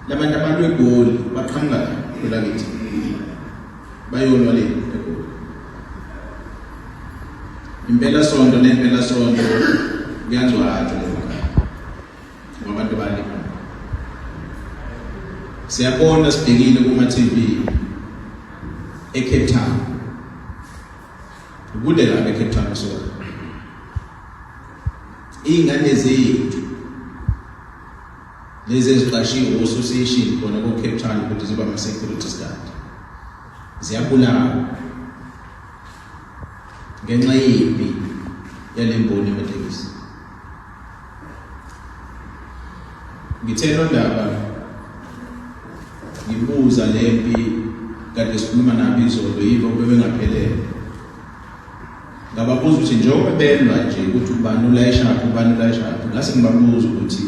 Labantu abalwa eGoli baqhamuka la kwelakithi. Bayolwa le eGoli. Impela sonto nempela sonto kuyangcwatshwa le makhaya. Ngoba abantu balima. Siyabona sibhekile kuma TV eCape Town. Kude kabi eCape Town so. Iy'ngane zethu lezi eziqashiwe o-association khona ko-Cape Town ukuthi ziba ama-security guard ziyabulawa ngenxa yempi yale mboni yamatekisi. Ngithe nondaba ngibuza lempi kade sikhuluma nabo izolo yibo bebengaphelele ngababuza ukuthi njengoba belwa nje ukuthi ubani ulayishaphi ubani ulayishaphi ngase ngibabuza ukuthi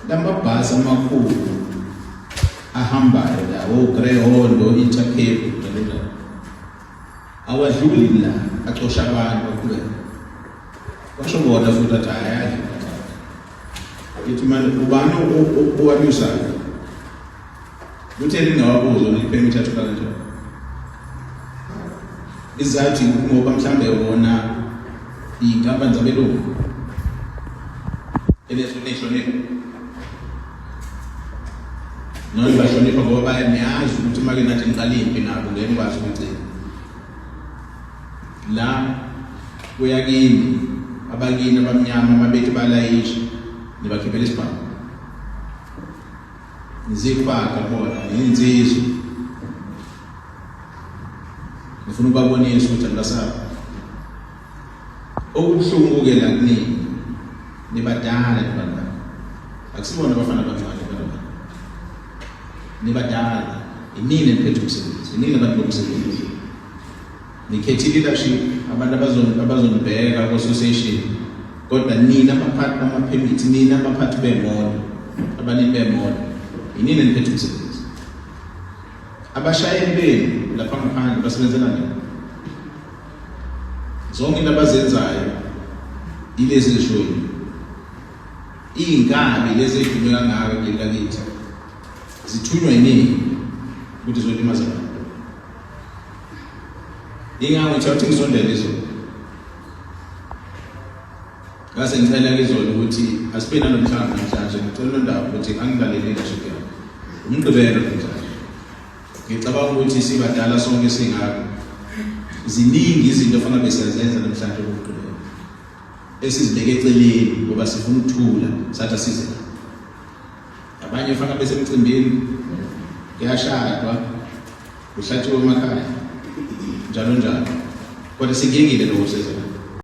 lamabhasi amakhulu ahambayo la o-Greyhound o-Intercape njalo njalo awadluli la acosha abantu aqhubeka washo bona futhi athi hhayi ayadlula ithi manje ubani owabizayo kuthe ningawabuza ukuthi iphemithi athola kanjani izathu ngoba mhlambe wona iy'nkampani zabelungu enehlonipho noma bahlonipha ngoba bayaniyazi ukuthi uma ke nathi niqala impi nabo ngeke nikwazi ukugcina la kuyakini abakini abamnyama ababethi balayisha nibakhiphela isibhamu nizifaka bona niyinsizwa ngifuna ukubabonisa ukuthi angibasabi okubuhlungu-ke la kunini nibadala nibantwana akusibona abafana abancane abantwana nibadala inini eniphethe umsebenzi inini abantu bomsebenzi nikhethe i-leadership abantu abazonibheka ku-association kodwa nina abaphathi bama-permit nina abaphathi bemoto abanini bemoto inini eniphethe umsebenzi abashayeli benu lapha ngaphandle basebenzela nini zonke into abazenzayo ilezi ezishoyo iy'nkabi lezi ey'dume kangaka kuleli lakithi zithunywa yinini ukuthi zolimaza abantu ingakho ngithi awuthi ngisondele izolo ngase ngicela izolo ukuthi asibe nanomhlangano namhlanje ngicela nondawo ukuthi angilalele leadership yami umgqibelo namhlanje ngicabanga ukuthi sibadala sonke singaka ziningi izinto ofanele besiyazenza namhlanje ngomgqibelo esizibeke eceleni ngoba sifuna ukuthula sathi asize la abanye fanele besemcimbini kuyashadwa kuhlatshiwe emakhaya njalo njalo kodwa sikuyekile lokho sezela.